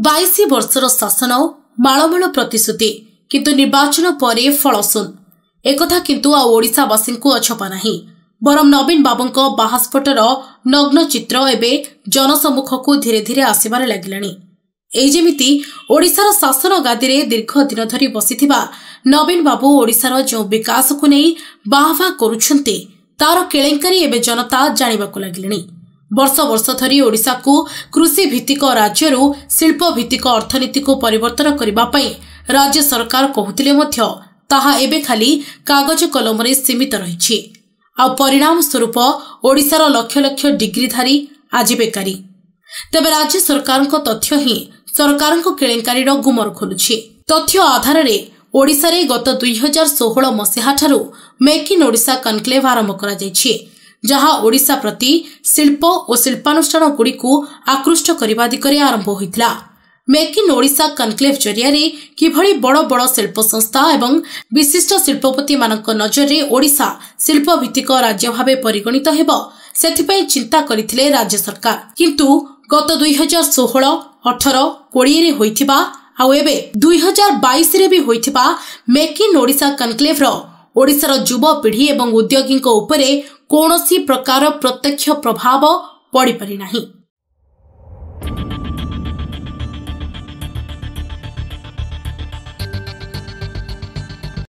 22 ବର୍ଷର ଶାସନ, ମାଳମାଳ ପ୍ରତିଶ୍ରୁତି, କିନ୍ତୁ ନିର୍ବାଚନ ପରେ ଫଳ ଶୂନ। ଏକଥା କିନ୍ତୁ ଆଉ ଓଡ଼ିଶାବାସୀଙ୍କୁ ଅଛପା ନାହିଁ। ବରଂ ନବୀନ ବାବୁଙ୍କ ବାହାସ୍ଫୋଟର ନଗ୍ନ ଚିତ୍ର ଏବେ ଜନସମ୍ମୁଖକୁ ଧୀରେ ଧୀରେ ଆସିବାରେ ଲାଗିଲାଣି। ଏଇ ଯେମିତି ଓଡ଼ିଶାର ଶାସନ ଗାଦିରେ ଦୀର୍ଘ ଦିନ ଧରି ବସିଥିବା ନବୀନ ବାବୁ ଓଡ଼ିଶାର ଯେଉଁ ବିକାଶକୁ ନେଇ ବାହା ବାହା କରୁଛନ୍ତି, ତାର କେଳେଙ୍କାରୀ ଏବେ ଜନତା ଜାଣିବାକୁ ଲାଗିଲେଣି। ବର୍ଷ ବର୍ଷ ଧରି ଓଡ଼ିଶାକୁ କୃଷିଭିତ୍ତିକ ରାଜ୍ୟରୁ ଶିଳ୍ପଭିତ୍ତିକ ଅର୍ଥନୀତିକୁ ପରିବର୍ତ୍ତନ କରିବା ପାଇଁ ରାଜ୍ୟ ସରକାର କହୁଥିଲେ ମଧ୍ୟ ତାହା ଏବେ ଖାଲି କାଗଜ କଲମରେ ସୀମିତ ରହିଛି। ଆଉ ପରିଣାମ ସ୍ୱରୂପ ଓଡ଼ିଶାର ଲକ୍ଷ ଲକ୍ଷ ଡିଗ୍ରୀଧାରୀ ଆଜି ବେକାରୀ। ତେବେ ରାଜ୍ୟ ସରକାରଙ୍କ ତଥ୍ୟ ହିଁ ସରକାରଙ୍କ କେଳେଙ୍କାରୀର ଗୁମର ଖୋଲୁଛି। ତଥ୍ୟ ଆଧାରରେ ଓଡ଼ିଶାରେ ଗତ 2016 ମସିହାଠାରୁ ମେକ୍ ଇନ୍ ଓଡ଼ିଶା କନକ୍ଲେଭ୍ ଆରମ୍ଭ କରାଯାଇଛି, ଯାହା ଓଡ଼ିଶା ପ୍ରତି ଶିଳ୍ପ ଓ ଶିଳ୍ପାନୁଷ୍ଠାନଗୁଡ଼ିକୁ ଆକୃଷ୍ଟ କରିବା ଦିଗରେ ଆରମ୍ଭ ହୋଇଥିଲା। ମେକ୍ ଇନ୍ ଓଡ଼ିଶା କନକ୍ଲେଭ୍ ଜରିଆରେ କିଭଳି ବଡ଼ ବଡ଼ ଶିଳ୍ପ ସଂସ୍ଥା ଏବଂ ବିଶିଷ୍ଟ ଶିଳ୍ପପତିମାନଙ୍କ ନଜରରେ ଓଡ଼ିଶା ଶିଳ୍ପଭିତ୍ତିକ ରାଜ୍ୟ ଭାବେ ପରିଗଣିତ ହେବ, ସେଥିପାଇଁ ଚିନ୍ତା କରିଥିଲେ ରାଜ୍ୟ ସରକାର। କିନ୍ତୁ ଗତ 2016, 18, 20ରେ ହୋଇଥିବା ଆଉ ଏବେ 2022ରେ ବି ହୋଇଥିବା ମେକ୍ ଇନ୍ ଓଡ଼ିଶା କନକ୍ଲେଭ୍ର ଓଡ଼ିଶାର ଯୁବପିଢ଼ି ଏବଂ ଉଦ୍ୟୋଗୀଙ୍କ ଉପରେ କୌଣସି ପ୍ରକାର ପ୍ରତ୍ୟକ୍ଷ ପ୍ରଭାବ ପଡ଼ିପାରିନାହିଁ।